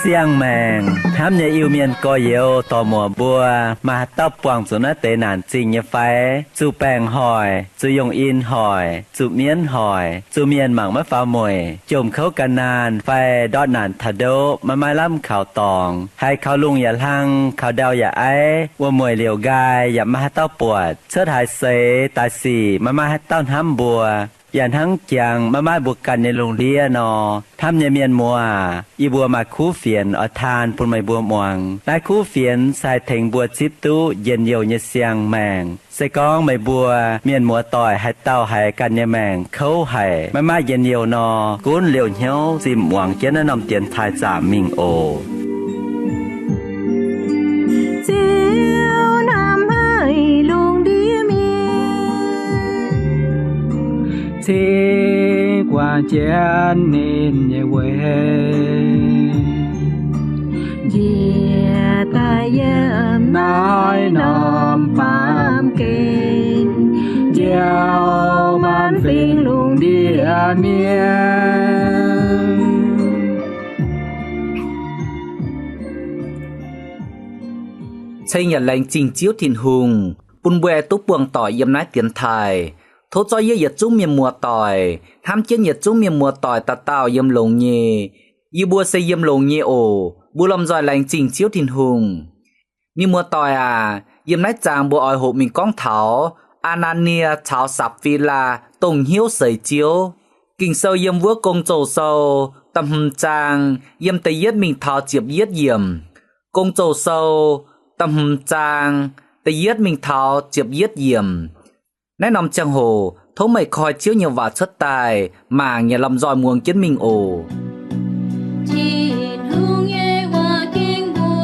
Siang-maengc hnamv nyei Iu-Mienh gorx-youz dorc-muoc mbuo, maaih haaix dauh buangh zuqc naaiv deix naanc zingh nyei fai? Zuqc baengc hoic, zuqc yongh in hoic, zuqc mienv hoic, zuqc mienh mangc maiv faaux mueic, jomc kouv gan naanh fai ndortv naanc taux ndoqv maiv maaih lamh kaux dorngx, haiz kaux lungh yaac hlang, kaux ndau yaac aiv, wuom-mueic liouc nqaai yaac maiv maaih haaix dauh buatc, cuotv haaix seix daaih sic maiv maaih haaix dauh hnamv mbuo, yaac hnangv jangx maiv maaih mbuo ganh nyei lungh ndiev nor, hnamv nyei mienh muoz aac, yie mbuo maaih kuv fienx oix taan bun meih mbuo muangx. Naaiv kuv fienx se haih tengx mbuo zipv duqv njien-youh nyei siang-maengc. Se gorngv meih mbuo mienh muoz-doic haaix dauh haiz ganh nyei maengc kouv haic, maiv maaih njien-youh nor, gunv liouh hnyouv zinh muangx jienv naaiv norm dienx taaih zaamc mingh oc. Ziouv hnamv haic lungh ndiev mienh, cingx guangc jienv ninh nyei weic, njiec daaih yiem naaiv norm baamh gen, njoux maanc fingx lungh ndiev mienh. Ceng yaac laengz zingh Ziouv Tin-Hungh bun mbuo aengx duqv buangh doic yiem naaiv dienx taaih. Tov zorqv yie yietc zungv mienh muoz-doic, hnamv jienv yietc zungv mienh muoz-doic dauh dauh yiem longx nyei. Yie mbuo se yiem longx nyei oc. Mbuo lomh nzoih laengz zingh Ziouv Tin-Hungh. Mienh muoz-doic aac, yiem naaiv zaang mbuo oix hoqc mingh gorngv taux Aa^naa^nie caux Sapv^fi^laa dongh hnyouv seix Ziouv. Ging-Sou yiem wuov Gong-Zoh Sou da'hmz zaang, yiem da'yietv mingh taux ziepc yietv yiemc. Gong-Zoh Sou da'hmz zaang, da'yietv mingh taux ziepc yietv yiemc. Naaiv norm ziangh hoc tov meih koi Ziouv nyei waac cuotv daaih mangc yaac lomh nzoih muangx jienv mingh oc. Tin-Hungh nyei waac gengh mbuo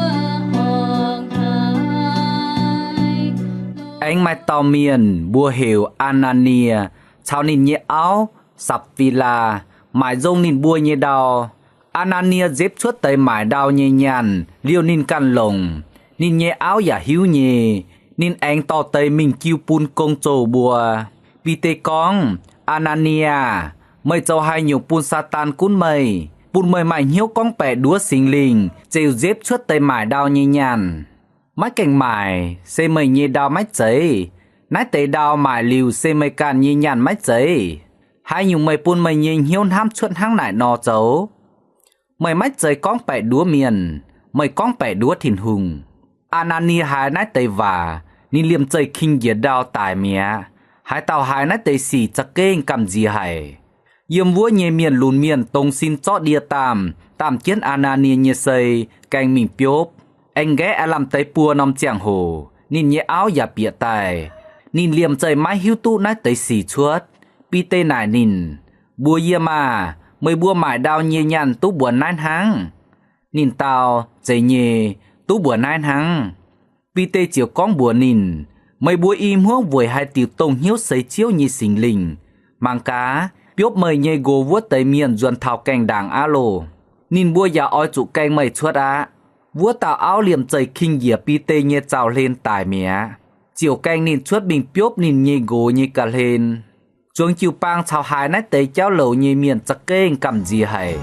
horngc haic. Aengx maaih dauh mienh mbuo heuc Aa^naa^nie caux ninh nyei auv Sapv^fi^laa maaic nzong ninh mbuo nyei ndau. Aa^naa^nie nzepv cuotv deix maaic ndau nyei nyaanh liouh ninh ganh longc. Ninh nyei auv yaac hiuv nyei. Ninh aengx dorh deix mingh jiu bun gong-zoh mbuo. Bide gorngv, Aa^naa^nie aah! Meih zoux haaix nyungc bun Saadaan gunv meih, bun meih maaih hnyouv gorngv baeqc nduov Singx Lingh ziouc nzepv cuotv deix maaic ndau nyei nyaanh? Maiv gaengh maaic, se meih nyei ndau maiv zeiz? Naaiv deix ndau maaic liuz se meih ganh nyei nyaanh maiv zeiz? Haaix nyungc meih bun meih nyei hnyouv hnamv cuotv hnangv naaic nor zoux? Meih maiv zeiz gorngv baeqc nduov mienh, meih gorngv baeqc nduov Tin-Hungh. Aa^naa^nie haiz naaiv deix waac, ninh liemh zeih king njiec ndau daic mi'aqv. Haaix dauh haiz naaiv deix sic za'gengh gamh nziex haic. Yiem wuov nyei mienh lunx mienh dongz sin zorqv ndie-daamh, daamh jienv Aa^naa^nie nyei sei, gaeng mingh biopv. Aengx nqaeqv aav lamh deix buo norm ziangh hoc, ninh nyei auv yaac bieqc daaih. Ninh liemh zeih maiv hiuv duqv naaiv deix sic cuotv. Bide naaic ninh, Mbuox yie maah! Meih mbuo maaic ndau nyei nyaanh duqv mbuox naaiv hnangv? Ninh dau, Zeiz nyei, duqv mbuox naaiv hnangv. Bide ziouc gorngv mbuox ninh, Meih mbuo i hmuangv weic haaix diuc dongh hnyouv seix Ziouv nyei Singx Lingh? Mangc gaax, biopv meih nyei nqox wuov deix mienh nzuonx taux gaengh ndaangc aqv loh! Ninh mbuo yaac oix zuqc gaeng meih cuotv aqv. Wuov dauh auv liemh zeih king njiec Bide nyei zaux-hlen daic mi'aqv, ziouc gaeng ninh cuotv mingh biopv ninh nyei nqox nyei ga'hlen. Zuangx jiu-baang caux haiz naaiv deix jauv louc nyei mienh za'gengh gamh nziex haic.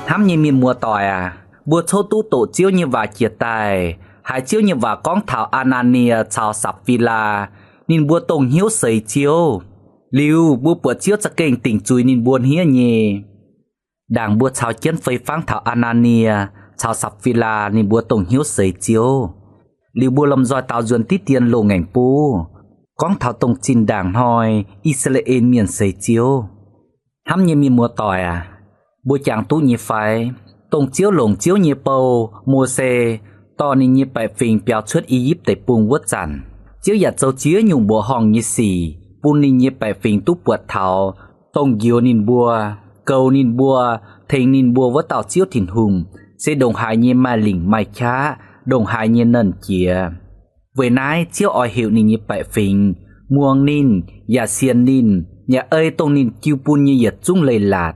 Hnamv nyei mienh muoz-doic aac, mbuo cov duqv doqc Ziouv nyei waac jiex daaih, haiz Ziouv nyei waac gorngv taux Aa^naa^nie caux Sapv^fi^laa, ninh mbuo dongh hnyouv seix Ziouv. Liuz mbuo buatc Ziouv za'gengh dingc zuiz ninh mbuo hniev nyei. Ndaangc mbuo caux jienv fei fangv taux Aa^naa^nie caux Sapv^fi^laa ninh mbuo dongh hnyouv seix Ziouv. Liuz mbuo lomh nzoih daaux nzuonx diqv dien loz-ngaengc buv, gorngv taux dongh zinh ndaangc hnoi I^saa^laa^en Mienh seix Ziouv. Hnamv nyei mienh muoz-doic aac, mbuo jangx duqv nyei fai? Dongh Ziouv longc Ziouv nyei bou, Mose, dorh ninh nyei baeqc fingx biaux cuotv I^yipv Deic-Bung wuov zanc, Ziouv yaac zoux ziex nyungc mbuoqc horngh nyei sic bun ninh nyei baeqc fingx duqv buatc taux, dongh njoux ninh mbuo. goux ninh mbuo, tengx ninh mbuo wuov dauh Ziouv Tin-Hungh, se ndongc haaix nyei maaih lingc maaih qaqv, ndongc haaix nyei nernh jiex. Weic naaiv Ziouv oix heuc ninh nyei baeqc fingx, muangx ninh, yaac sienx ninh, yaac ei dongh ninh jiu bun nyei yietc zungv leiz-latc.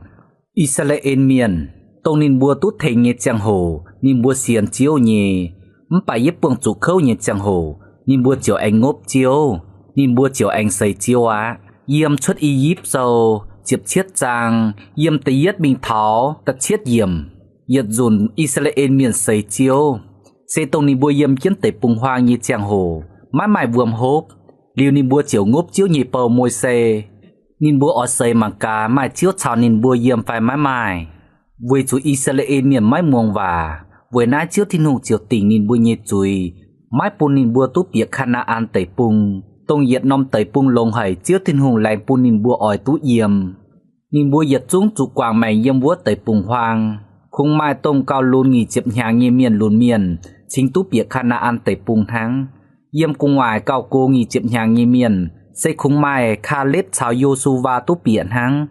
I^saa^laa^en Mienh, dongh ninh mbuo duqv tengx nyei ziangh hoc ninh mbuo sienx Ziouv nyei. Mv baac yietv buangh zuqc kouv nyei ziangh hoc ninh mbuo ziouc aengx ngopv Ziouv, ninh mbuo ziouc aengx seix Ziouv aqv. Yiem Cuotv I^yipv Sou ziepc cietv zaang, yiem da'yietv mingh taux da'cietv yiemc, yietc nzunc I^saa^laa^en Mienh seix Ziouv, se dongh ninh mbuo yiem jienv deic-bung-huaang nyei ziangh hoc maiv maaih wuom hopv. Liuz ninh mbuo ziouc ngopv Ziouv nyei bou, Mose. Ninh mbuo oix seix mangc gaax maaih Ziouv caux ninh mbuo yiem fai maiv maaih, weic zuqc I^saa^laa^en Mienh maiv muangx waac. Weic naaiv Ziouv Tin-Hungh ziouc dingc ninh mbuo nyei zuiz, maiv bun ninh mbuo duqv bieqc Kaa^naa^an Deic-Bung, dongh yietc norm deic-bung longx haic Ziouv Tin-Hungh laengz bun ninh mbuo oix duqv yiem. Ninh mbuo yietc zungv zuqc guangc maengc yiem wuov deic-bung-huaang. Kungx maaih dongh gauh lunx nyic ziepc hnyangx nyei mienh lunx mienh cingx duqv bieqc Kaa^naa^an Deic-Bung hnangv. Yiem gu'nguaaic gauh go nyic ziepc hnyangx nyei mienh se kungx maaih Kaalepv caux Yo^su^waa duqv bieqc hnangv.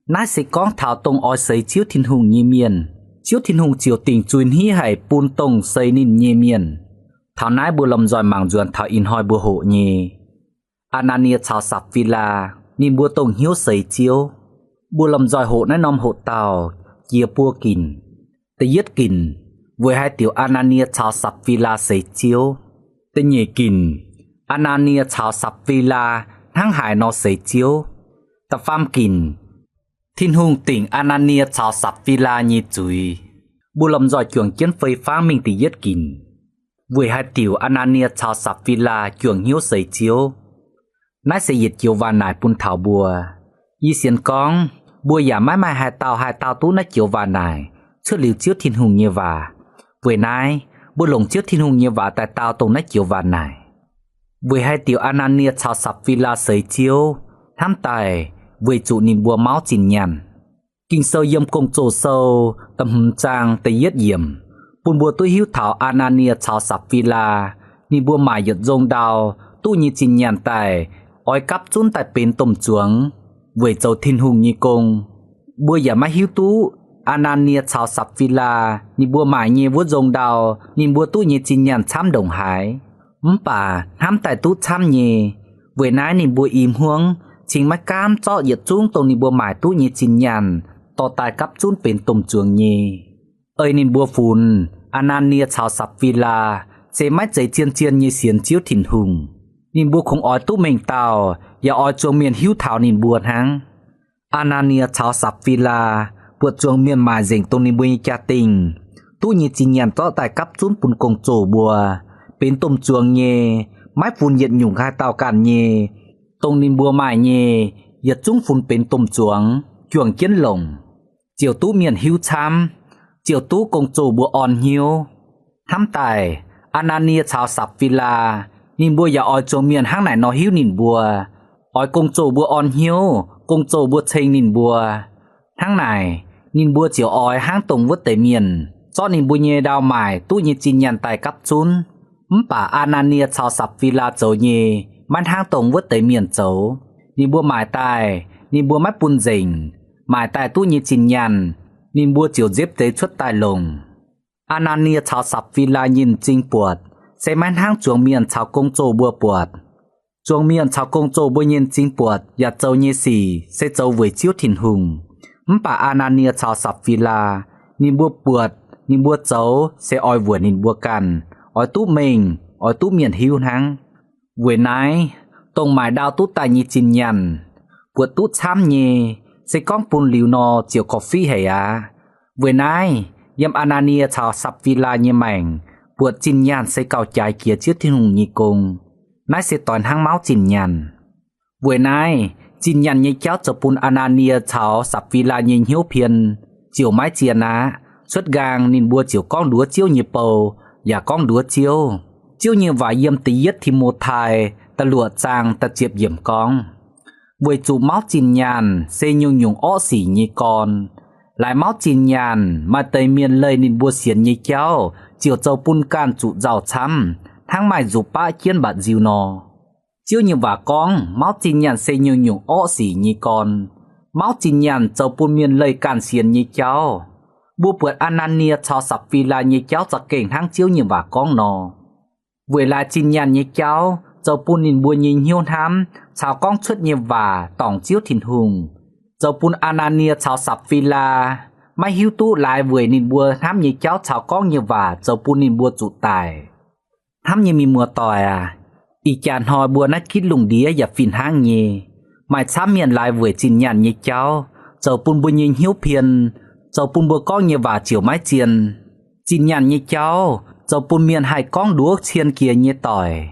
Naaiv se gorngv taux dongh oix seix Ziouv Tin-Hungh nyei mienh, Ziouv Tin-Hungh ziouc dingc zuiz-hniev haic bun dongh seix ninh nyei mienh. Taux naaiv mbuo lomh nzoih mangc nzuonx taux ih hnoi mbuo hoqc nyei Aa^naa^nie caux Sapv^fi^laa ninh mbuo dongh hnyouv seix Ziouv. Mbuo lomh nzoih hoqc naaiv norm hoqc dauh jiex buo ginc. Da'yietv ginc, weic haaix diuc Aa^naa^nie caux Sapv^fi^laa seix Ziouv? Da'nyeic ginc, Aa^naa^nie caux Sapv^fi^laa hnangv haaix nor seix Ziouv? Da'faam ginc, Tin-Hungh dingc Aa^naa^nie caux Sapv^fi^laa nyei zuiz. Mbuo lomh nzoih juangc jienv fei fangv mingh da'yietv ginc. Weic haaix diuc Aa^naa^nie caux Sapv^fi^laa juangc hnyouv seix Ziouv? Naaiv se yietc joux waac naaic bun taux mbuo. Yie sienx gorngv mbuo yaac maiv maaih haaix dauh haih dau duqv naaiv joux waac naaic cuotv liuz Ziouv Tin-Hungh nyei waac. Weic naaiv, mbuo longc Ziouv Tin-Hungh nyei waac daaih dau dongh naaiv joux waac naaic. Weic haaix diuc Aa^naa^nie caux Sapv^fi^laa seix Ziouv? Hnamv daaih, weic zuqc ninh mbuo mauv zinh nyaanh. Ging-Sou yiem Gong-Zoh Sou da'hmz zaang da'yietv yiemc bun mbuo duqv hiuv taux Aa^naa^nie caux Sapv^fi^laa ninh mbuo maaic yietc nzong ndau duqv nyei zinh nyaanh daaih, oix gapv zunv daaih benx domh zuangx weic zoux Tin-Hungh nyei gong. Mbuo yaac maiv hiuv duqv Aa^naa^nie caux Sapv^fi^laa ninh mbuo maaic nyei wuov nzong ndau ninh mbuo duqv nyei zinh nyaanh camv ndongc haaix. Mv baac hnamv daaih duqv camv nyei. Weic naaiv ninh mbuo i hmuangv cingx maiv gaamv zorqv yietc zungv dongh ninh mbuo maaic duqv nyei zinh nyaanh dorh daaih gapv zunv benx domh zuangx nyei. Ei ninh mbuo funx, Aa^naa^nie caux Sapv^fi^laa se maiv zeiz zien-zien nyei sienx Ziouv Tin-Hungh. Ninh mbuo kungx oix duqv mengh dauh yaac oix zuangx mienh hiuv taux ninh mbuo hnangv. Aa^naa^nie caux Sapv^fi^laa buatc zuangx mienh maaic nzengc dongh ninh mbuo nyei jaa-dingh, duqv nyei zinh nyaanh zorqv daaih gapv zunv bun gong-zoh mbuo, benx domh zuangx nyei, maiv funx yietc nyungc haaix dauh ganh nyei. Dongh ninh mbuo maaih nyei, yietc zungv funx benx domh zuangx, juangc jienv longc, ziouc duqv mienh hiuv camv, ziouc duqv gong-zoh mbuo orn hnyouv. Hnamv daaih, Aa^naa^nie caux Sapv^fi^laa ninh mbuo yaac oix zuangx mienh hnangv naaic nor hiuv ninh mbuo, oix gong-zoh mbuo orn hnyouv, gong-zoh mbuo ceng ninh mbuo. Hnangv naaic, ninh mbuo ziouc oix hnangv dongh wuov deix mienh zorqv ninh mbuo nyei ndau maaic duqv nyei zinh nyaanh daaih gapv zunv. Mv baac Aa^naa^nie caux Sapv^fi^laa zoux nyei maiv hnangv dongh wuov deix mienh zoux. Ninh mbuo maaic daaih, ninh mbuo maiv bun nzengc. Maaic daaih duqv nyei zinh nyaanh, ninh mbuo ziouc nzepv deix cuotv daaih longc. Aa^naa^nie caux Sapv^fi^laa nyei m'zing buatc se maiv hnangv zuangx mienh caux gong-zoh mbuo buatc. Zuangx mienh caux gong-zoh mbuo nyei m'zing buatc yaac zoux nyei sic se zoux weic Ziouv Tin-Hungh. Mv baac Aa^naa^nie caux Sapv^fi^laa ninh mbuo buatc, ninh mbuo zoux se oix wuonc ninh mbuo ganh, oix duqv mengh, oix duqv mienh hiuv hnangv. Weic naaiv, dongh maaic ndau duqv daaih nyei zinh nyaanh, buatc duqv camv nyei, se gorngv bun liuz nor ziouc korv-fiqv haic aqv. Weic naaiv, yiem Aa^naa^nie caux Sapv^fi^laa nyei maengc, buatc zinh nyaanh se gauh jaaix jiex Ziouv Tin-Hungh nyei gong. Naaiv se doix hnangv mauv zinh nyaanh. Weic naaiv, zinh nyaanh nyei jauv zoux bun Aa^naa^nie caux Sapv^fi^laa nyei hnyouv pien ziouc maiv zien aqv. Cuotv nqaang ninh mbuo ziouc gorngv nduov Ziouv nyei bou, yaac gorngv nduov Ziouv. Ziouv nyei waac yiem da'yietv Ti^mo^tai da'luoqc zaang da'ziepc yiemc gorngv, weic zuqc mauv zinh nyaanh se nyungc-nyungc orqv sic nyei gorn. Laaix mauv zinh nyaanh, maaih deix mienh leih ninh mbuo sienx nyei jauv ziouc zoux bun ganh zuqc nzauh camv, hnangv maaih nzuqc baqv jienv mba'nziu nor. Ziouv nyei waac gorngv mauv zinh nyaanh se nyungc-nyungc orqv sic nyei gorn. Mauv zinh nyaanh zoux bun mienh leih ganh sienx nyei jauv. Mbuo buatc Aa^naa^nie caux Sapv^fii^laa nyei jauv za'gengh hnangv Ziouv nyei waac gorngv nor. Weic laaix zinh nyaanh nyei jauv zoux bun ninh mbuo nyei hnyouv hnamv caux gorngv cuotv nyei waac dorngc Ziouv Tin-Hungh, zoux bun Aa^naa^nie caux Sapv^fii^laa maiv hiuv duqv laaix weic ninh mbuo hnamv nyei jauv caux gorngv nyei waac zoux bun ninh mbuo zuqc daic. Hnamv nyei mienh muoz-doic aac, ih jaax hnoi mbuo naaiv gitv lungh ndiev yaac fih hnangv nyei. Maaih camv mienh laaix weic zinh nyaanh nyei jauv zoux bun mbuo nyei hnyouv pien, zoux bun mbuo gorngv nyei waac ziouc maiv zien. Zinh nyaanh nyei jauv zoux bun mienh haih gorngv nduov cien jiex nyei doic.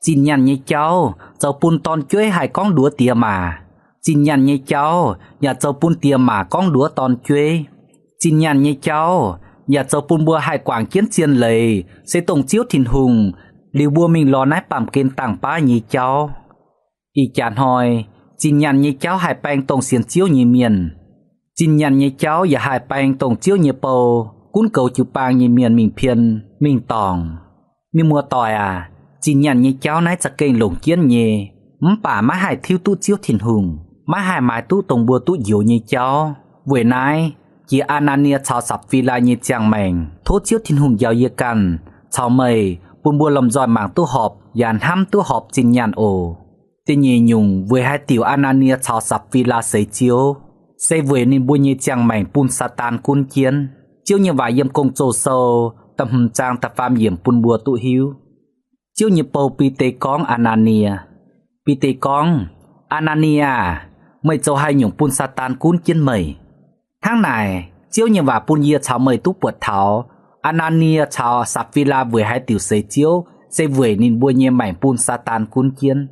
Zinh nyaanh nyei jauv zoux bun dorn-jueiv haih gorngv nduov diex maac. Zinh nyaanh nyei jauv yaac zoux bun diex maac gorngv nduov dorn-jueiv. Zinh nyaanh nyei jauv yaac zoux bun mbuo haih guangc jienv zien leiz se dongh Ziouv Tin-Hungh, liuz mbuo mingh lorz naaiv baamh gen dangh baav nyei jauv. Ih jaax hnoi, zinh nyaanh nyei jauv haih baeng dongh sienx Ziouv nyei mienh. Zinh nyaanh nyei jauv yaac haih baeng dongh Ziouv nyei bou gunv goux jiu-baang nyei mienh mingh pien, mingh dorngc. Mienh muoz-doic aac, zinh nyaanh nyei jauv naaiv za'gengh longc jienv nyei, mv baac maiv haih tiuv duqv Ziouv Tin-Hungh, maiv haih maaiz duqv dongh mbuo duqv njoux nyei jauv. Weic naaiv, jiex Aa^naa^nie caux Sapv^fii^laa nyei ziangh maengc, tov Ziouv Tin-Hungh njaaux yie ganh caux meih, bun mbuo lomh nzoih mangc duqv horpc yaac hnamv duqv horpc zinh nyaanh oc. Da'nyeic nyungc, weic haaix diuc Aa^naa^nie caux Sapv^fii^laa seix Ziouv? Se weic ninh mbuo nyei ziangh maengc bun Saadaan gunv jienv. Ziouv nyei waac yiem Gong-Zoh Sou da'hmz zaang da'faam yiemc bun mbuo duqv hiuv. Ziouv nyei bou, Bide, gorngv Aa^naa^nie. Bide gorngv, Aa^naa^nie aah! Meih zoux haaix nyungc bun Saadaan gunv jienv meih? Hnangv naaic, Ziouv nyei waac bun yie caux meih duqv buatc taux, Aa^naa^nie caux Sapv^fii^laa weic haaix diuc seix Ziouv, se weic ninh mbuo nyei maengc bun Saadaan gunv jienv.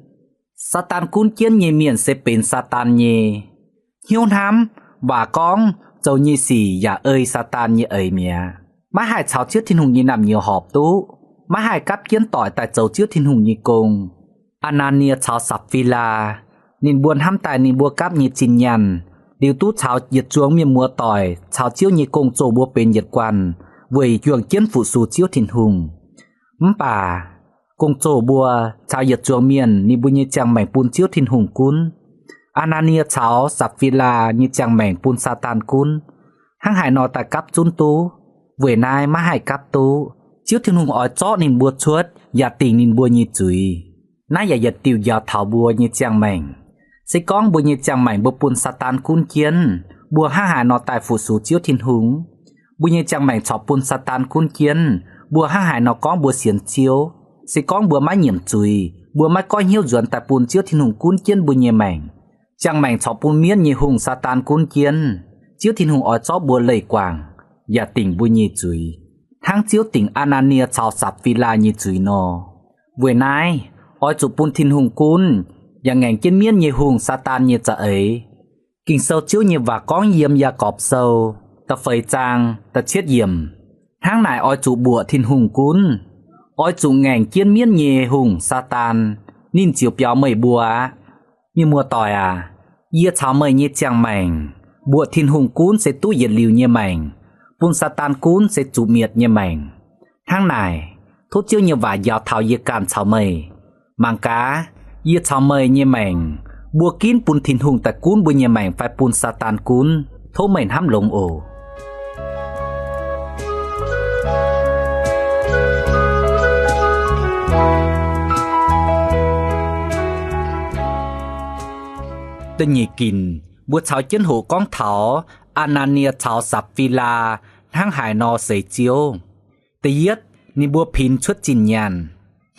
Saadaan gunv jienv nyei mienh se benx Saadaan nyei. Hnyouv hnamv, waac gorngv, zoux nyei sic yaac ei Saadaan nyei eix mi'aqv. Maiv haih caux Ziouv Tin-Hungh nyei naamh nyouz horpc duqv, maiv haih gapv jienv doic daaih zoux Ziouv Tin-Hungh nyei gong. Aa^naa^nie caux Sapv^fii^laa, ninh mbuo hnamv daaih ninh mbuo gapv nyei zinh nyaanh, liuz duqv caux yietc zuangx mienh muoz-doic caux Ziouv nyei gong-zoh mbuo benx yietc guanh, weic juangc jienv fu-sux Ziouv Tin-Hungh. Mv baac gong-zoh mbuo caux yietc zuangx mienh ninh mbuo nyei ziangh maengc bun Ziouv Tin-Hungh gunv. Aa^naa^nie caux Sapv^fii^laa nyei ziangh maengc bun Saadaan gunv. Hnangv haaix nor daaih gapv zunv duqv? Weic naaiv maiv haih gapv duqv. Ziouv Tin-Hungh oix zorqv ninh mbuo cuotv yaac dingc ninh mbuo nyei zuiz. Naaiv yaac yietc diuh njaaux taux mbuo nyei ziangh maengc. Se gorngv mbuo nyei ziangh maengc mbuo bun Saadaan gunv jienv, mbuo hnangv haaix nor daaih fu-sux Ziouv Tin-Hungh? Mbuo nyei ziangh maengc corc bun Saadaan gunv jienv, mbuo hnangv haaix nor gorngv mbuo sienx Ziouv? Se gorngv mbuo maiv nyiemc zuiz, mbuo maiv goiv hnyouv nzuonx daaih bun Ziouv Tin-Hungh gunv jienv mbuo nyei maengc, ziangh maengc corc bun mienv nyei hungh Saadaan gunv jienv. Ziouv Tin-Hungh oix zorqv mbuo leih guangc, yaac dingc mbuo nyei zuiz, hnangv Ziouv dingc Aa^naa^nie caux Sapv^fii^laa nyei zuiz nor. Weic naaiv, oix zuqc bun Tin-Hungh gunv, yaac ngaengc jienv mienv nyei hungh, Saadaan, nyei za'eix. Ging-Sou Ziouv nyei waac gorngv yiem Yaagorpc Sou da'feix zaang da'cietv yiemc, hnangv naaic oix zuqc mbuoqc Tin-Hungh gunv. Oix zuqc ngaengc jienv mienv nyei hungh, Saadaan, ninh ziouc biaux meih mbuo aqv. Mienh muoz-doic aac, yie caux meih nyei ziangh maengc, mbuoqc Tin-Hungh gunv se duqv yietc liuz nyei maengc, bun Saadaan gunv se zuqc mietc nyei maengc. Hnangv naaic, tov Ziouv nyei waac njaaux taux yie ganh caux meih. Mangc gaax, yie caux meih nyei maengc, mbuo ginv bun Tin-Hungh daaih gunv mbuo nyei maengc fai bun Saadaan gunv? Tov meih hnamv longx oc. Da'nyeic ginc, mbuo caux jienv hoqc gorngv taux Aa^naa^nie caux Sapv^fii^laa hnangv haaix nor seix Ziouv. Da'yietv, ninh mbuo pinx cuotv zinh nyaanh.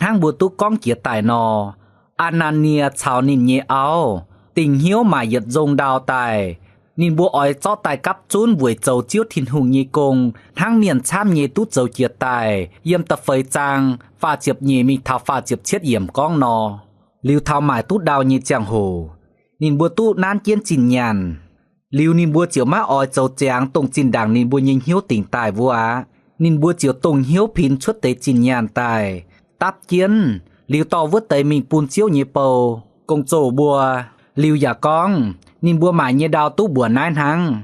Hnangv mbuo duqv gorngv jiex daaih nor, Aa^naa^nie caux ninh nyei auv dingc hnyouv maaic yietc nzong ndau daaih. Ninh mbuo oix zorqv daaih gapv zunv weic zoux Ziouv Tin-Hungh nyei gong hnangv mienh camv nyei duqv zoux jiex daaih. Yiem da'feix zaang faah ziepc nyeic mingh taux faah ziepc cietv yiemc gorngv nor, liuz taux maaic duqv ndau nyei ziangh hoc, ninh mbuo duqv nanv jienv zinh nyaanh. Liuz ninh mbuo ziouc maiv oix zoux ziangx dongh zinh ndaangc ninh mbuo nyei hnyouv dingc daaih wuov aqv. Ninh mbuo ziouc dongh hnyouv pinx cuotv deix zinh nyaanh daaih dapv jienv, liuz dorh wuov deix mingh bun Ziouv nyei bou, gong-zoh mbuo. Liuz yaac gorngv, ninh mbuo maaic nyei ndau duqv mbuoqc naaiv hnangv.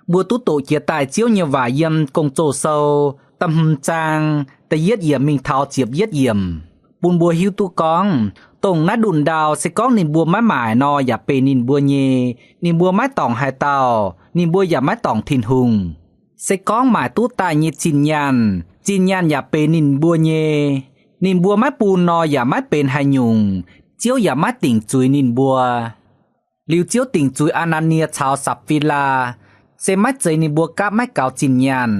Mbuo duqv doqc jiex daaih Ziouv nyei waac yiem Gong-Zoh Sou da'hmz zaang da'yietv yiemc mingh taux ziepc yietv yiemc, bun mbuo hiuv duqv gorngv, Dongh naaiv ndunh ndau se gorngv ninh mbuo maiv maaic nor yaac benx ninh mbuo nyei. Ninh mbuo maiv dorngc haaix dauh, ninh mbuo yaac maiv dorngc Tin-Hungh. Se gorngv maaic duqv daaih nyei zinh nyaanh, zinh nyaanh yaac benx ninh mbuo nyei. Ninh mbuo maiv bun nor yaac maiv benx haaix nyungc, Ziouv yaac maiv dingc zuiz ninh mbuo. Liuz Ziouv dingc zuiz Aa^naa^nie caux Sapv^fii^laa, se maiv zeiz ninh mbuo gapv maiv gaux zinh nyaanh,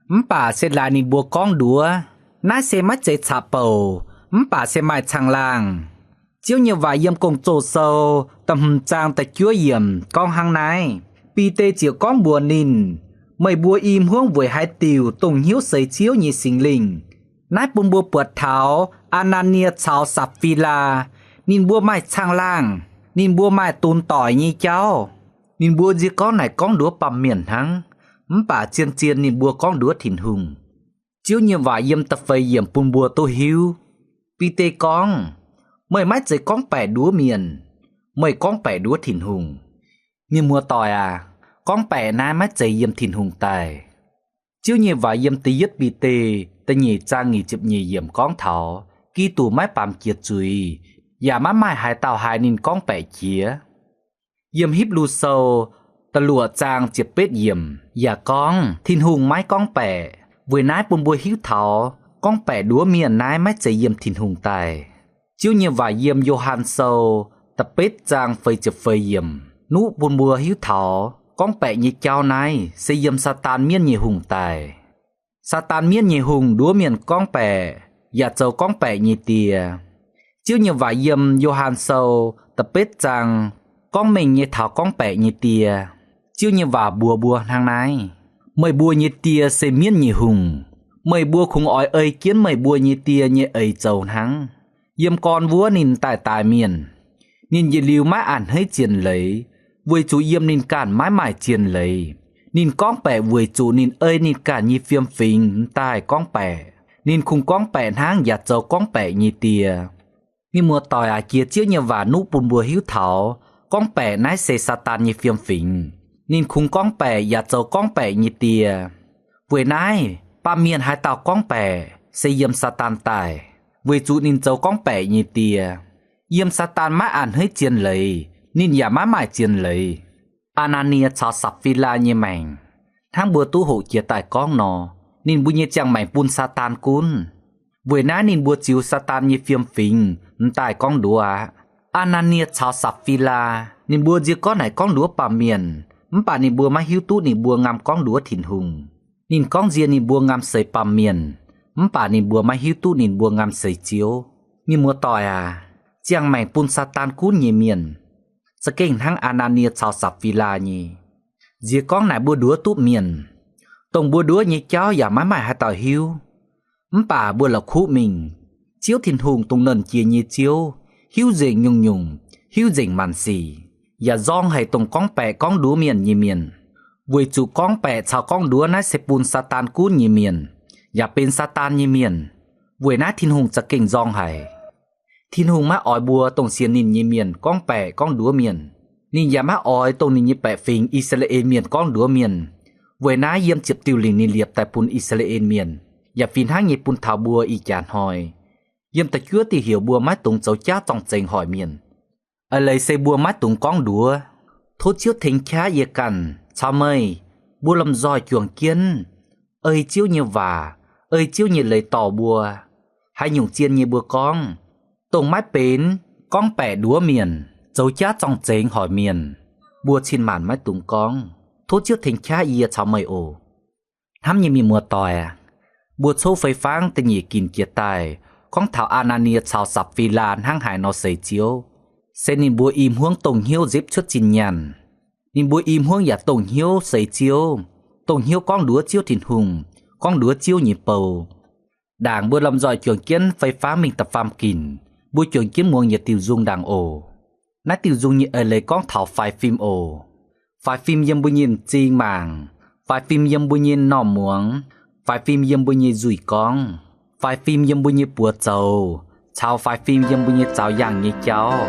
mv baac se laaix ninh mbuo gorngv nduov. Naaiv se maiv zeiz caqv-bouc, mv baac se maaih caangh-laangh. Ziouv nyei waac yiem Gong-Zoh Sou da'hmz zaang da'juov yiemc gorngv hnangv naaiv. Bide ziouc gorngv mbuox ninh, Meih mbuo i hmuangv weic haaix diuc dongh hnyouv seix Ziouv nyei Singx Lingh? Naaiv bun mbuo buatc taux Aa^naa^nie caux Sapv^fii^laa. Ninh mbuo maaih caangh-laangh, ninh mbuo maaih donx doic nyei jauv. Ninh mbuo nzie gorngv naaic gorngv nduov baamh mienh hnangv, mv baac zien-zien ninh mbuo gorngv nduov Tin-Hungh. Ziouv nyei waac yiem da'feix yiemc bun mbuo duqv hiuv. Bide gorngv, Meih maiv zeiz gorngv baeqc nduov mienh, meih gorngv baeqc nduov Tin-Hungh. Mienh muoz-doic aac, gorngv baeqc naaiv maiv zeiz yiem Tin-Hungh daaih. Ziouv nyei waac yiem da'yietv Bide da'nyeic zaang nyic ziepc nyeic yiemc gorngv taux Giduc maiv baamz jiex zuiz, yaac maiv maaih haaix dauh haiz ninh gorngv baeqc jiex. Yiem Hipv^lu Sou da'luoqc zaang ziepc betv yiemc yaac gorngv Tin-Hungh maiv gorngv baeqc. Weic naaiv bun mbuo hiuv taux gorngv baeqc nduov mienh naaiv maiv zeiz yiem Tin-Hungh daaih. Ziouv nyei waac yiem Yo^han Sou da'betv zaang feix ziepc feix yiemc nuqv bun mbuo hiuv taux gorngv baeqc nyei jauv naaiv se yiem Saadaan mienv nyei hungh daaih. Saadaan mienv nyei hungh nduov mienh gorngv baeqc, yaac zoux gorngv baeqc nyei die. Ziouv nyei waac yiem Yo^han Sou da'betv zaang gorngv mengh nyei taux gorngv baeqc nyei die. Ziouv nyei waac mbuox mbuo hnangv naaiv, Meih mbuo nyei die se mienv nyei hungh. Meih mbuo kungx oix ei jienv meih mbuo nyei die nyei eix zoux hnangv. Yiem gorn wuov ninh m'daaih daix mienh. Ninh yietc liuz maiv a'hneiv zien leiz, weic zuqc yiem ninh ganh maiv maaih zien leiz. Ninh gorngv baeqc weic zuqc ninh ei ninh ganh nyei fiem-fingx m'daaih gorngv baeqc. Ninh kungx gorngv baeqc hnangv yaac zoux gorngv baeqc nyei die. Mienh muoz-doic aac, jiex Ziouv nyei waac nuqv bun mbuo hiuv taux gorngv baeqc naaiv se Saadaan nyei fiem-fingx. Ninh kungx gorngv baeqc yaac zoux gorngv baeqc nyei die. Weic naaiv, baamh mienh haaix dauh gorngv baeqc se yiem Saadaan daaih, weic zuqc ninh zoux gorngv baeqc nyei die. Yiem Saadaan maiv a'hneiv zien leiz, ninh yaac maiv maaih zien leiz. Aa^naa^nie caux Sapv^fii^laa nyei maengc, hnangv mbuo duqv hoqc jiez daaih gorngv nor, ninh mbuo nyei ziangh maengc bun Saadaan gunv. Weic naaiv ninh mbuo ziux Saadaan nyei fiem-fingx m'daaih gorngv nduov aqv. Aa^naa^nie caux Sapv^fii^laa ninh mbuo nzie gorngv naaic gorngv nduov baamh mienh, mv baac ninh mbuo maiv hiuv duqv ninh mbuo ngaam gorngv nduov Tin-Hungh. Ninh gorngv nzie ninh mbuo ngaam seix baamh mienh, mv baac ninh mbuo maiv hiuv duqv ninh mbuo ngaam seix Ziouv. Mienh muoz-doic aac, ziangh maengc bun Saadaan gunv nyei mienh za'gengh hnangv Aa^naa^nie caux Sapv^fii^laa nyei. Nziex gorngv naaic mbuo nduov duqv mienh, dongh mbuo nduov nyei jauv yaac maiv maaih haaix dauh hiuv. Mv baac mbuo la'kuqv mingh, Ziouv Tin-Hungh dongh Nernh Jiex nyei Ziouv, hiuv nzengc nyungc-nyungc, hiuv nzengc maanc sic, yaac nzorng haic dongh gorngv baeqc gorngv nduov mienh nyei mienh, weic zuqc gorngv baeqc caux gorngv nduov naaiv se bun Saadaan gunv nyei mienh, yaac benx Saadaan nyei mienh. Weic naaiv Tin-Hungh za'gengh nzorng haic. Tin-Hungh maiv oix mbuo dongh sienx ninh nyei mienh gorngv baeqc gorngv nduov mienh. Ninh yaac maiv oix dongh ninh nyei baeqc fingx, I^saa^laa^en Mienh, gorngv nduov mienh. Weic naaiv yiem ziepc diuh lingc ninh liepc daaih bun I^saa^laa^en Mienh, yaac fih hnangv nyei bun taux mbuo ih jaax hnoi. Yiem da'juov diuh heuc mbuo maiv dungx zoux jaav zorng-zengx hoic mienh. Eix leiz se mbuo maiv dungx gorngv nduov. Tov Ziouv tengx qaqv yie ganh caux meih, mbuo lomh nzoih juangc jienv ei Ziouv nyei waac, ei Ziouv nyei leiz dorh mbuo. Haaix nyungc zien nyei mbuo gorngv, dongh maiv benx gorngv baeqc nduov mienh, zoux jaav zorng-zengx hoic mienh, mbuo cin-maanc maiv dungx gorngv. Tov Ziouv tengx qaqv yie caux meih oc. Hnamv nyei mienh muoz-doic, mbuo coqv fei fangv da'nyeic ginc jiex daaih gorngv taux Aa^naa^nie caux Sapv^fii^laa hnangv haaix nor seix Ziouv, se ninh mbuo i hmuangv dongh hnyouv nzipv cuotv zinh nyaanh. Ninh mbuo i hmuangv yaac dongh hnyouv seix Ziouv, dongh hnyouv gorngv nduov Ziouv Tin-Hungh, gorngv nduov Ziouv nyei bou. Ndaangc mbuo lomh nzoih juangc jienv fei fangv mingh da'faam ginc, mbuo juangc jienv muangx yietc diuh nzung ndaangc oc. Naaiv diuh nzung nyei eix leiz gorngv taux faix fim oc. Faix fim yiem mbuo nyei m'zing mangc, faix fim yiem mbuo nyei m'normh muangx, faix fim yiem mbuo nyei nzuih gorngv, faix fim yiem mbuo nyei buoz zoux, caux faix fim yiem mbuo nyei zaux yaangh nyei jauv.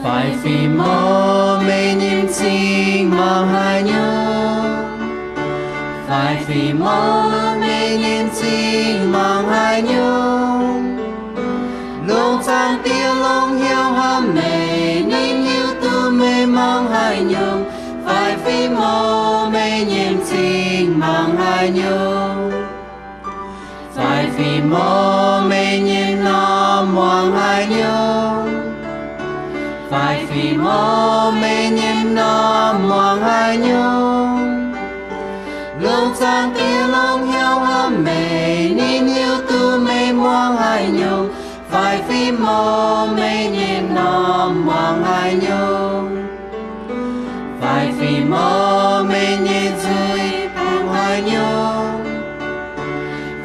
Faix fim oc, meih nyei m'zing mangc haaix nyungc? Faix fim mor meih nyei m'zing mangc haaix nyungc? Longc zaangc Diex longc hnyouv hnamv meih, ninh hiuv duqv meih mangc haaix nyungc. Faix fim mor meih nyei m'zing mangc haaix nyungc? Faix fim mor meih nyei m'normh muangx haaix nyungc? Faix fim mor meih nyei m'normh muangx haaix nyungc? Longc zaangc Diex longc hnyouv hnamv meih, ninh hiuv duqv meih muangx haaix nyungc. Faix fim mor meih nyei m'normh muangx haaix nyungc? Faix fim mor meih nyei nzuih bungx haaix nyungc?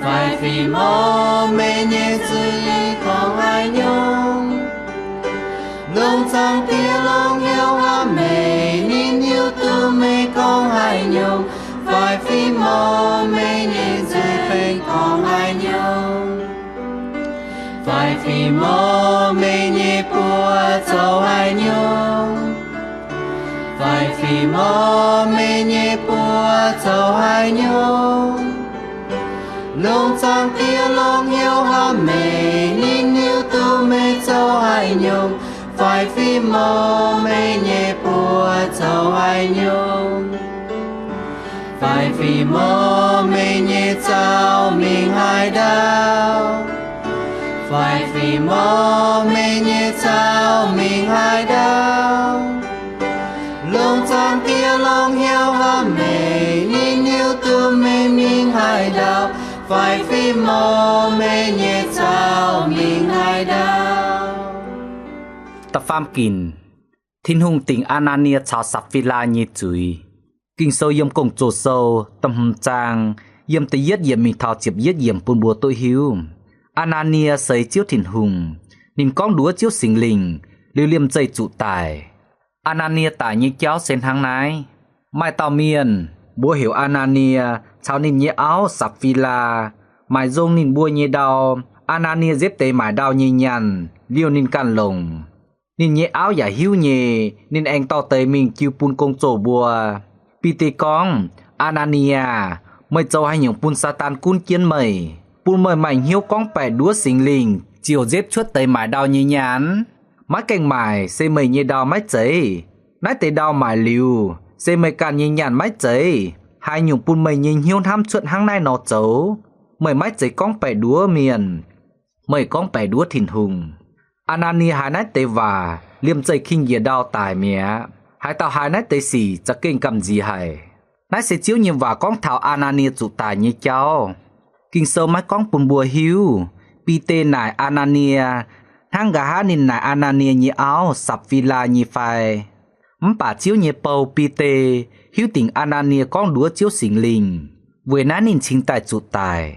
Faix fim mor meih nyei nzuih gorngv haaix nyungc? Longc zaangc Diex longc hnyouv hnamv meih, ninh hiuv duqv meih gorngv haaix nyungc. Faix fim mor meih nyei nzuih bengx gorngv haaix nyungc? Faix fim mor meih nyei buoz zoux haaix nyungc? Faix fim mor meih nyei buoz zoux haaix nyungc? Longc zaangc Diex longc hnyouv hnamv meih, ninh hiuv duqv meih zoux haaix nyungc. Faix fim mor meih nyei buoz zoux haaix nyungc? Faix fim mor meih nyei zaux mingh haaix ndau? Faix fim mor meih nyei zaux mingh haaix ndau? Longc zaangc Diex longc hnyouv hnamv meih, ninh hiuv duqv meih mingh haaix ndau. Faix fim mor meih nyei zaux mingh haaix ndau? Da'faam ginc, Tin-Hungh dingc Aa^naa^nie caux Sapv^fi^laa nyei zuiz. Ging-Sou yiem Gong-Zoh Sou da'hmz zaang, yiem da'yietv yiemc mingh taux ziepc yietv yiemc bun mbuo duqv hiuv, Aa^naa^nie seix Ziouv Tin-Hungh. Ninh gorngv nduov Ziouv Singx Lingh, liuz liemh zeih zuqc daic. Aa^naa^nie daic nyei jauv se hnangv naaiv. Maaih dauh mienh, mbuox heuc Aa^naa^nie, caux ninh nyei auv Sapv^fi^laa, maaic nzong ninh mbuo nyei ndau. Aa^naa^nie nziepv deix maaic ndau nyei nyaanh, liouh ninh ganh longc. Ninh nyei auv yaac hiuv nyei, ninh aengx dorh deix mingh jiu bun gong-zoh mbuo. Bide gorngv, Aa^naa^nie aah! Meih zoux haaix nyungc bun Saadaan gunv jienv meih, bun meih maaih hnyouv gorngv baeqc nduov Singx Lingh ziouc nziepv cuotv deix maaic ndau nyei nyaanh? Maiv gaengh maaic se meih nyei ndau maiv zeiz? Naaiv deix ndau maaic liuz, se meih ganh nyei nyaanh maiv zeiz? Haaix nyungc bun meih nyei hnyouv hnamv cuotv hnangv naaiv nor zoux? Meih maiv zeiz gorngv baeqc nduov mienh, meih gorngv baeqc nduov Tin-Hungh. Aa^naa^nie haiz naaiv deix waac, liemh zeih king-njiec ndau daic mi'aqv. Haaix dauh haiz naaiv deix sic za'gengh gamh nziex haic. Naaiv se Ziouv nyei waac gorngv taux Aa^naa^nie zuqc daic nyei jauv. Ging-Sou maiv gorngv bun mbuo hiuv, Bide naaic Aa^naa^nie hnangv nqa'haav ninh naaic Aa^naa^nie nyei auv Sapv^fi^laa nyei fai. Mv baac Ziouv nyei bou, Bide, hiuv dingc Aa^naa^nie gorngv nduov Ziouv Singx Lingh, weic naaiv ninh cingx daaih zuqc daic.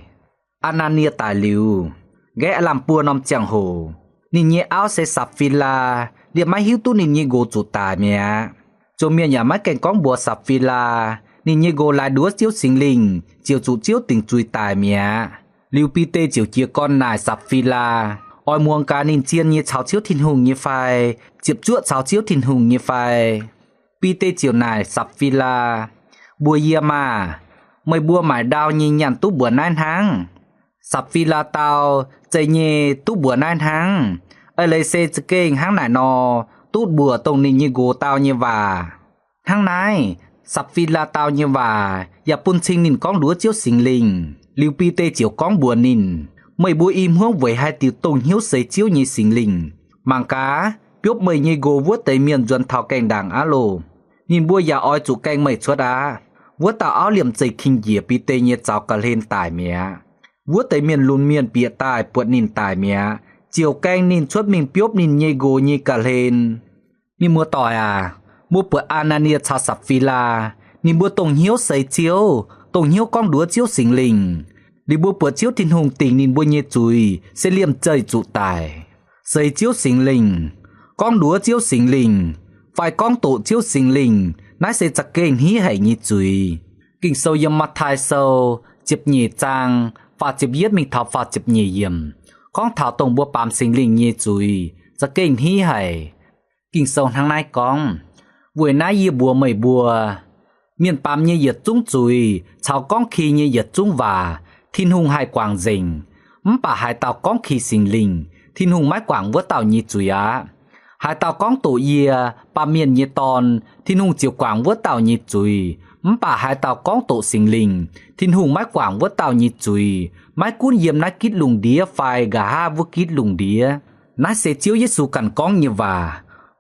Aa^naa^nie daic liuz, nqaeqv lamh buo norm ziangh hoc, ninh nyei auv se Sapv^fi^laa, liemh maiv hiuv duqv ninh nyei nqox zuqc daic mi'aqv. Zoux mienh yaac maiv gaengh gorngv mbuox Sapv^fi^laa, ninh nyei nqox laaix nduov Ziouv Singx Lingh ziouc zuqc Ziouv dingc zuiz daic mi'aqv. Liuz Bide ziouc jiez gorn naaic Sapv^fi^laa, oix muangx gaax ninh zien nyei caux Ziouv Tin-Hungh nyei fai, ziepc zuoqv caux Ziouv Tin-Hungh nyei fai. Bide ziouc naaic Sapv^fi^laa, Mbuox yie maah! Meih mbuo maaic ndau nyei nyaanh duqv mbuoqc naaiv hnangv? Sapv^fi^laa dau, Zeiz nyei, duqv mbuoqc naaiv hnangv. Eix leiz se za'gengh hnangv naaic nor, duqv mbuoqc dongh ninh nyei nqox dau nyei waac. Hnangv naaiv, Sapv^fi^laa dau nyei waac yaac bun cing ninh gorngv nduov Ziouv Singx Lingh. Liuz Bide ziouc gorngv mbuox ninh, Meih mbuo i hmuangv weic haaix diuc dongh hnyouv seix Ziouv nyei Singx Lingh? Mangc gaax, biopv meih nyei nqox wuov deix mienh nzuonx taux gaengh ndaangc aqv loh! Ninh mbuo yaac oix zuqc gaeng meih cuotv aqv. Wuov dauh auv liemh zeih king-njiec Bide nyei zaux ga'hlen daic mi'aqv. Wuov deix mienh lunx mienh bieqc daaih buatc ninh daic mi'aqv, ziouc gaeng ninh cuotv mingh biopv ninh nyei nqox nyei ga'hlen. Mienh muoz-doic aac, mbuo buatc Aa^naa^nie caux Sapv^fi^laa, ninh mbuo dongh hnyouv seix Ziouv, dongh hnyouv gorngv nduov Ziouv Singx Lingh. Liuz mbuo buatc Ziouv Tin-Hungh dingc ninh mbuo nyei zuiz se liemh zeih zuqc daic. Seix Ziouv Singx Lingh, gorngv nduov Ziouv Singx Lingh, fai gorngv doqc Ziouv Singx Lingh, naaiv se za'gengh hniev haic nyei zuiz. Ging-Sou yiem Matv^tai Sou ziepc nyeic zaang faah ziepc yietv mingh taux faah ziepc nyeic yiemc, gorngv taux dongh mbuo baamz Singx Lingh nyei zuiz za'gengh hniev haic. Ging-Sou hnangv naaiv gorngv, Weic naaiv yie mbuox meih mbuo, Mienh baamz nyei yietc zungv zuiz caux gorngv ki nyei yietc zungv waac, Tin-Hungh haih guangc nzengc. Mv baac haaix dauh gorngv ki Singx Lingh, Tin-Hungh maiv guangc wuov dauh nyei zuiz aqv. Haaix dauh gorngv doqc yie, Baamh Mienh nyei Dorn, Tin-Hungh ziouc guangc wuov dauh nyei zuiz. Mv baac haaix dauh gorngv doqc Singx Lingh, Tin-Hungh maiv guangc wuov dauh nyei zuiz, maiv gunv yiem naaiv gitv lungh ndiev fai nqa'haav wuov gitv lungh ndiev. Naaiv se Ziouv Yesu ganh gorngv nyei waac.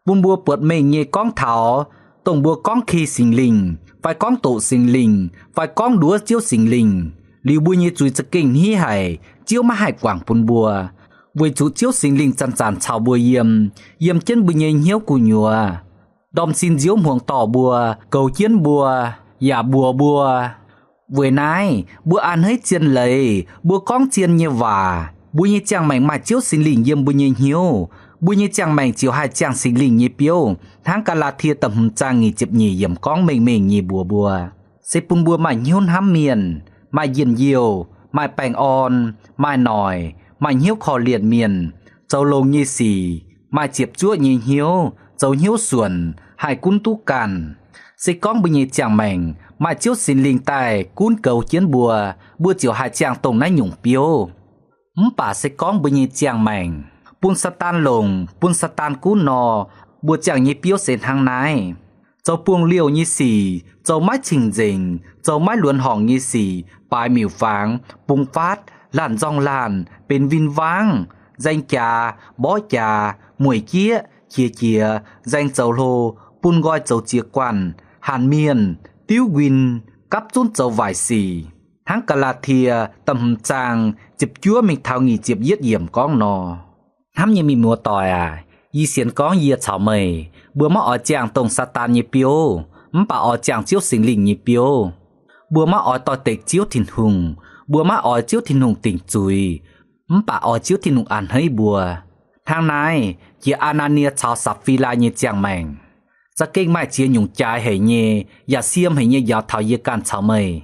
Bun mbuo buatc mengh nyei gorngv taux dongh mbuo gorngv ki Singx Lingh fai gorngv doqc Singx Lingh fai gorngv nduov Ziouv Singx Lingh liuz, mbuo nyei zuiz za'gengh hniev haic, Ziouv maiv haih guangc bun mbuo. Weic zuqc Ziouv Singx Lingh zanc-zanc caux mbuo yiem, yiem jienv mbuo nyei hnyouv gu'nyuoz, ndorm sin nziouv hmuangx dorh mbuo, goux jienv mbuo, yaac mbuox mbuo. Weic naaiv mbuo a'hneiv zien leiz, mbuo gorngv zien nyei waac, mbuo nyei ziangh maengc maaih Ziouv Singx Lingh yiem mbuo nyei hnyouv, mbuo nyei ziangh maengc ziouc haih ziangh Singx Lingh nyei biouv, hnangv Gaa^laa^tie da'hmz zaang nyic ziepc nyeic yiemc gorngv mengh mengh nyei mbuox mbuo. Se bun mbuo maaih hnyouv hnamv mienh, maaih njien-youh, maaih baengh orn, maaih noic, maaih hnyouv korv-lienh mienh, zoux longx nyei sic, maaih ziepc zuoqv nyei hnyouv, zoux hnyouv suonc, haih gunv duqv ganh. Se gorngv mbuo nyei ziangh maengc maaih Ziouv Singx Lingh daaih gunv goux jienv mbuo, mbuo ziouc haih ziangh dongh naaiv nyungc biouv. Mv baac se gorngv mbuo nyei ziangh maengc bun Saadaan longc, bun Saadaan gunv nor, mbuo ziangh nyei biouv se hnangv naaiv: zoux buangh liouh nyei sic, zoux maiv cing-nzengc, zoux maiv luonx horngc nyei sic, baaix miuc-fangx, bungx faatv, laanh nzorng laanh, benx win-wangv, nzaeng jaax, mborqv jaax, mueic jieqv, qiex jiez, nzaeng zoux hlo, bun nqoi zoux ziex guanh, hanc mienh, diuv nquin, gapv zunv zoux waaic sic, hnangv Gaa^laa^tie da'hmz zaang ziepc juov mingh taux nyic ziepc yietv yiemc gorngv nor. Hnamv nyei mienh muoz-doic aac, yie sienx gorngv yie caux meih, mbuo maiv oix ziangh dongh Saadaan nyei biouv, mv baac oix ziangh Ziouv Singx Lingh nyei biouv. Mbuo maiv oix doix-dekc Ziouv Tin-Hungh, mbuo maiv oix Ziouv Tin-Hungh dingc zuiz, mv baac oix Ziouv Tin-Hungh a'hneiv mbuo. Hnangv naaiv, jiex Aa^naa^nie caux Saa^fi^laa nyei ziangh maengc, za'gengh maaih ziex nyungc jaaix haic nyei yaac siem haic nyei njaaux taux yie ganh caux meih,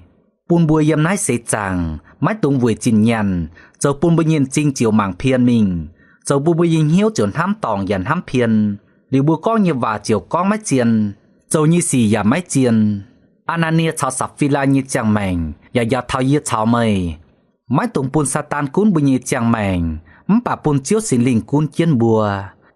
bun mbuo yiem naaiv seix zaangc maiv dungx weic zinh nyaanh, zoux bun mbuo nyei m'zing ziouc mangc pien mingh, zoux bun mbuo nyei hnyouv ziouc hnamv dorngc yaac hnamv pien, liuz mbuo gorngv nyei waac ziouc gorngv maiv zien, zoux nyei sic yaac maiv zien. Aa^naa^nie caux Saa^fi^laa nyei ziangh maengc yaac njaaux taux yie caux meih, maiv dungx bun Saadaan gunv mbuo nyei ziangh maengc, mv baac bun Ziouv Singx Lingh gunv jienv mbuo.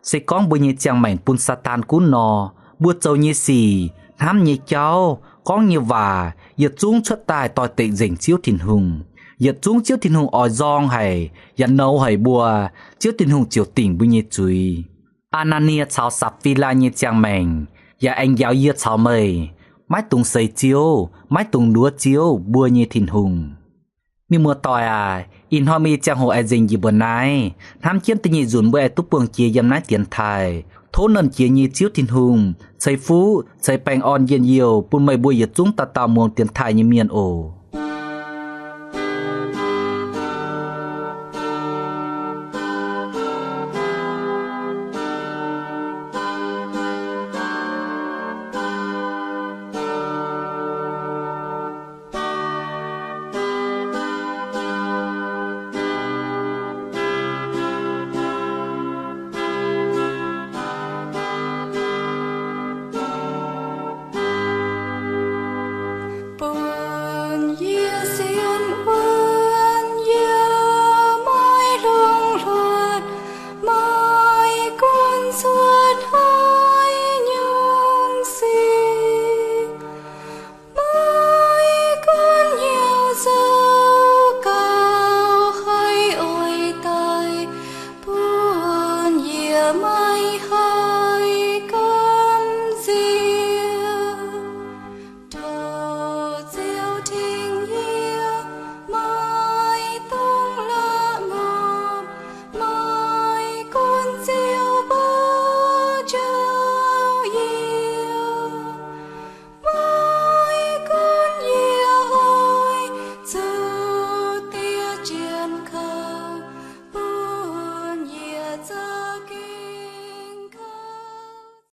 Se gorngv mbuo nyei ziangh maengc bun Saadaan gunv nor, mbuo zoux nyei sic, hnamv nyei jauv, gorngv nyei waac, yietc zungv cuotv daaih doix-dekc nzengc Ziouv Tin-Hungh. Yietc zungv Ziouv Tin-Hungh oix nzorng haic yaac nouz haic mbuo, Ziouv Tin-Hungh ziouc dingc mbuo nyei zuiz. Aa^naa^nie caux Saa^fi^laa nyei ziangh maengc yaac aengx njaaux yie caux meih, maiv dungx seix Ziouv, maiv dungx nduov Ziouv, mbuo nyei Tin-Hungh. Mienh muoz-doic aac, ih hnoi mbuo nyei ziangh hoc aengx nzengc njiec mbuo naaiv. Hnamv jienv da'nyeic nzunc mbuo aengx duqv buangh jiex yiem naaiv dienx taaih. Tov Nernh Jiex nyei Ziouv Tin-Hungh ceix fuqv ceix baengh orn njien-youh bun meih mbuo yietc zungv dauh dauh muangx dienx taaih nyei mienh oc.